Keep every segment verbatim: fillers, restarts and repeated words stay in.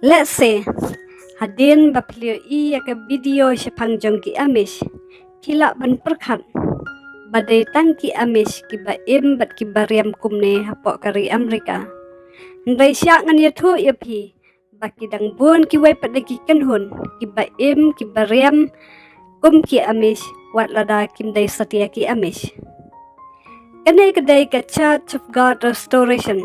Let's say, hadien ba phi la ïohi ïa ka video shaphang jong ki Amish, phi lah ban pyrkhat ba dei tang ki Amish kiba im bad kiba riam kumne hapoh ka ri Amerika. Hynrei sha ngan ïathuh ïa phi ba ki dang bun kiwei pat de ki kynhun kiba im kiba riam kum ki Amish, wat lada kim dei satia ki Amish. Kane ka dei ka Church of God Restoration.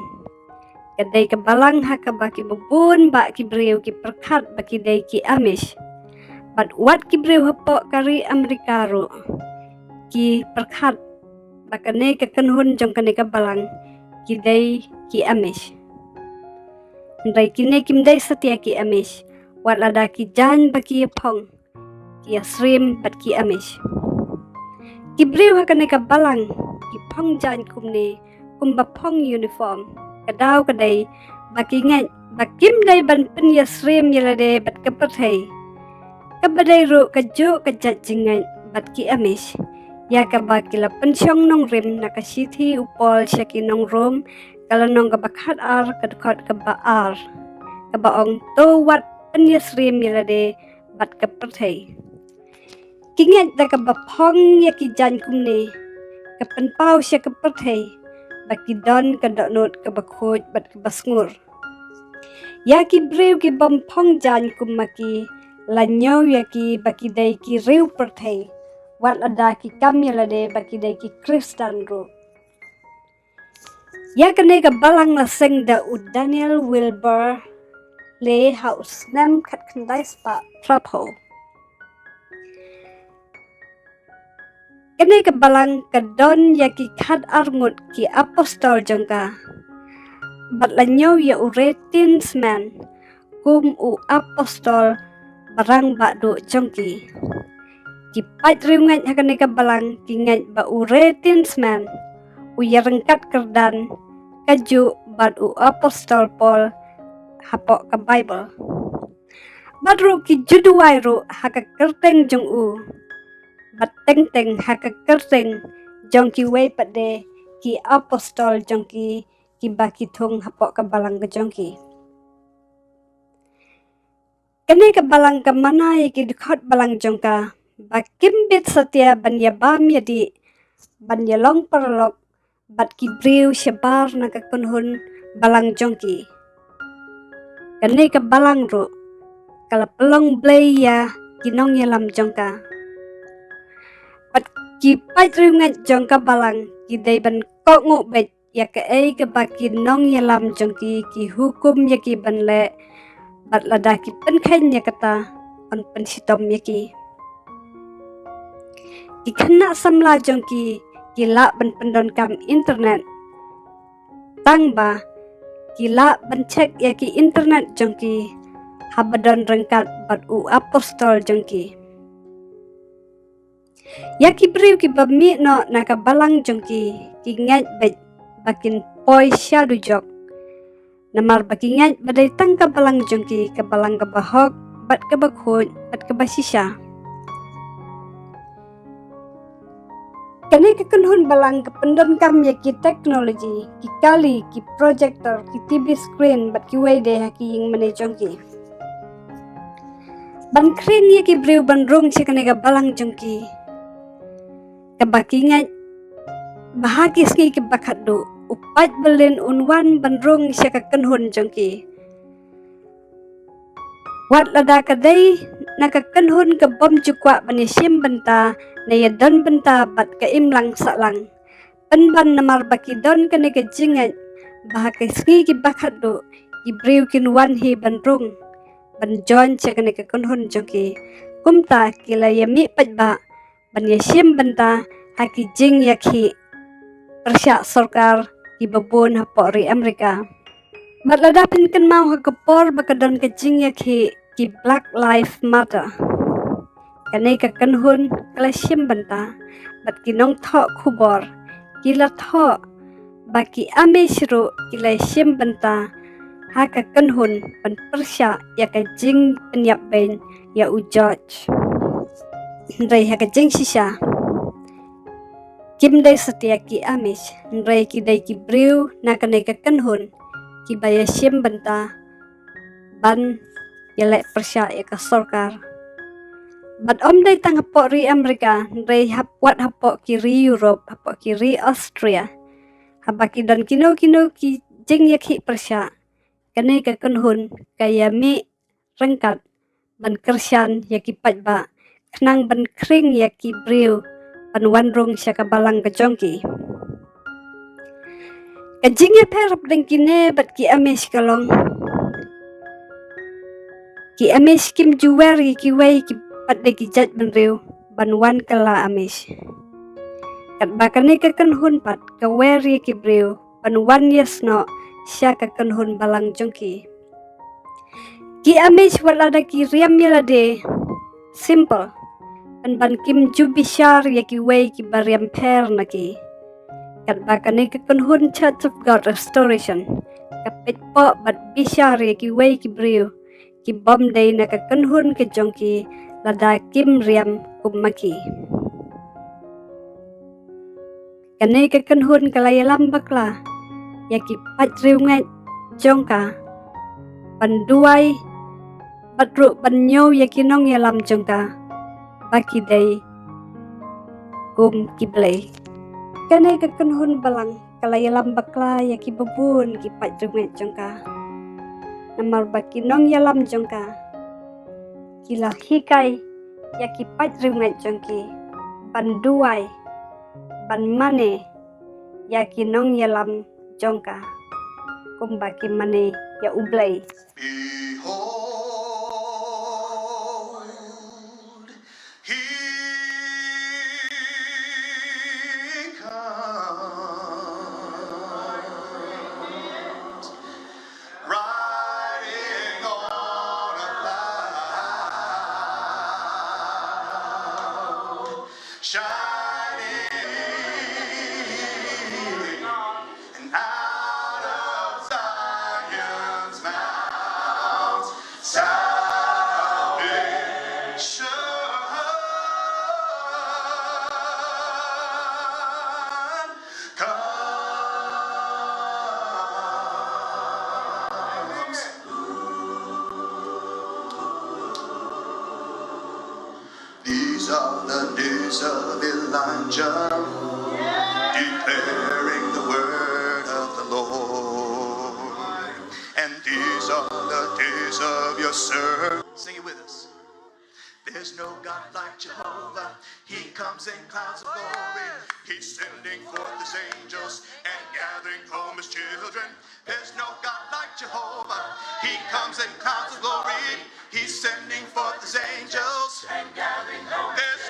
Ka dei ka balang ha kaba kiba bun bah ki briew ki pyrkhat ba ki dei ki Amish. Bad wat ki briew hapoh ka ri Amerika ruh ki pyrkhat ba kane ka kynhun jong kane ka balang ki dei ki Amish. Hynrei kine kim dei satia ki Amish, wat lada ki jaiñ ba ki ïa phong, ki ïa syriem bad ki Amish. Ki briew ha kane ka balang ki phong jaiñ kumne, kumba phong uniform. Ka daw ka dei ba ki ngeit ba kim dei ban pynïasyriem ïa lade bad ka pyrthei. Kaba dei ruh kajuh ka jait jingngeit bad ki Amish, ïa kaba ki la pynshong nongrim na ka shithi u Paul sha ki nong Rom, ka lynnong kaba khatar, ka dkhot kaba ar, kaba ong, to wat pynïasyriem ïa lade bad ka pyrthei. Ki ngeit da kaba phong ïa ki jaiñ kumne, ka pynpaw sha ka pyrthei ba ki don ka dohnud kaba khuid bad kaba sngur. Ïa ki briew ki bym phong jaiñ kum ma ki, la ñiew ïa ki ba ki dei ki riew pyrthei, wat lada ki kam ïa lade ba ki dei ki Khristan ruh. Ïa kane ka balang la seng da u Daniel Wilber Lee ha u snem khatkhyndai spah phraphew. Kane ka balang ka don ïa ki khatar ngut ki apostol jong ka, bad la ñiew ïa u Re Tiensman kum u apostol ba rangbah duh jong ki. Ki paid riewngeit ha kane ka balang ki ngeit ba u Re Tiensman u ïa ryngkat kyrdan kajuh bad u apostol Paul hapoh ka Baibl. Bad ruh ki ju duwai ruh ha ka kyrteng jong u, bad teng teng ha ka kyrteng jong kiwei pat de ki apostol jong ki, kiba ki thung hapoh ka balang ka jong ki. Kane ka balang ka mana ïa ki dkhot balang jong ka ba kim bit satia ban ïa bam ïa dih, ban ïa long paralok bad ki briew shabar na ka kynhun balang jong ki. Kane ka balang ruh ka la pynlong blei ïa ki nongïalam jong ka. Bad ki paid riewngeit jong ka balang ki dei ban kohnguh beit ïa kaei kaba ki nongïalam jong ki ki hukum ïa ki ban leh, bad lada ki pynkheiñ ïa kata, yn pynshitom ïa ki. Ki khynnah samla jong ki ki lah ban pyndonkam internet, tang ba ki lah ban check ïa ki internet jong ki haba don ryngkat bad u apostol jong ki. Ïa ki briew kiba mih noh na ka balang jong ki, ki ngeit beit ba kin poi sha dujok, namar ba ki ngeit ba dei tang ka balang jong ki ka balang kaba hok, bad kaba khuid, bad kaba shisha. Kane ka kynhun balang ka pyndonkam ïa ki technology, ki kali, ki projector, ki T V screen, bad kiwei de ha ki ïing mane jong ki, ban khring ïa ki briew ban rung sha kane ka balang jong ki, kaba ki ngeit ba ha ki sngi kiba khatduh u paid Berlin un wan ban rung sha ka kynhun jong ki. Wat lada ka dei na ka kynhun ka bym ju kwah ban ïashim bynta ne ïadon bynta bad ka imlang sahlang, pynban namar ba ki don kane ka jingngeit ba ha ki sngi kiba khatduh ki briew kin wan hi ban rung, ban join sha kane ka kynhun jong ki. Kumta ki la ïa mih paidbah ban ïashim bynta ha ki jingïakhih pyrshah sorkar kiba bun hapoh ri Amerika. Bad lada phin kynmaw ha ka por ba ka don ka jingïakhih ki Black Lives Matter, kane ka kynhun ka la shim bynta, bad ki nongthoh khubor ki la thoh ba ki Amish ruh ki la shim bynta ha ka kynhun ban pyrshah ïa ka jingpynïap beiñ ïa u George. Hynrei ha ka jingshisha, kim dei satia ki Amish, hynrei ki dei ki briew na kane ka kynhun kiba ïashim bynta ban ïaleh pyrshah ïa ka sorkar. Bad ym dei tang hapoh ri Amerika, hynrei hap wat hapoh ki ri Europe, hapoh ki ri Austria. Haba ki don kino kino ki jingïakhih pyrshah, kane ka kynhun ka ïa mih ryngkat ban kyrshan ïa ki paidbah, khnang ban khring ïa ki briew ban wan rung sha ka balang ka jong ki. Ka jingïapher hapdeng kine bad ki Amish ka long, ki Amish kim ju wer ïa kiwei ki pat de ki jaitbynriew ban wan kylla Amish. Katba kane ka kynhun pat ka wer ïa ki briew ban wan ïasnoh sha ka kynhun balang jong ki. Ki Amish wat lada ki riam ïa lade, simple, pynban kim ju bishar ïa kiwei kiba riam pher na ki. Katba kane ka kynhun Church of God Restoration ka peit poh bad bishar ïa kiwei ki briew kibym dei na ka kynhun ka jong ki, lada kim riam kum ma ki. Kane ka kynhun ka la ïalam bakla ïa ki paid riewngeit jong ka ban duwai bad ruh ban ñiew ïa ki nongïalam jong ka ba ki dei kum ki blei. Kane ka kynhun balang ka la ïalam bakla ïa kiba bun ki paid riewngeit jong ka. Namar ba ki nongïalam jong ka ki la hikai ïa ki paid riewngeit jong ki ban duwai, ban mane ïa ki nongïalam jong ka kumba ki mane ïa U Blei. Behold, he comes, riding on a cloud, shining and out of Zion's mount, salvation comes. These are the days of Elijah, declaring the word of the Lord. And these are the days of your servant. Sing it with us. There's no God like Jehovah. He comes in clouds of glory. He's sending forth his angels and gathering home his children. There's no God like Jehovah. He comes in clouds of glory. He's sending forth his angels. There's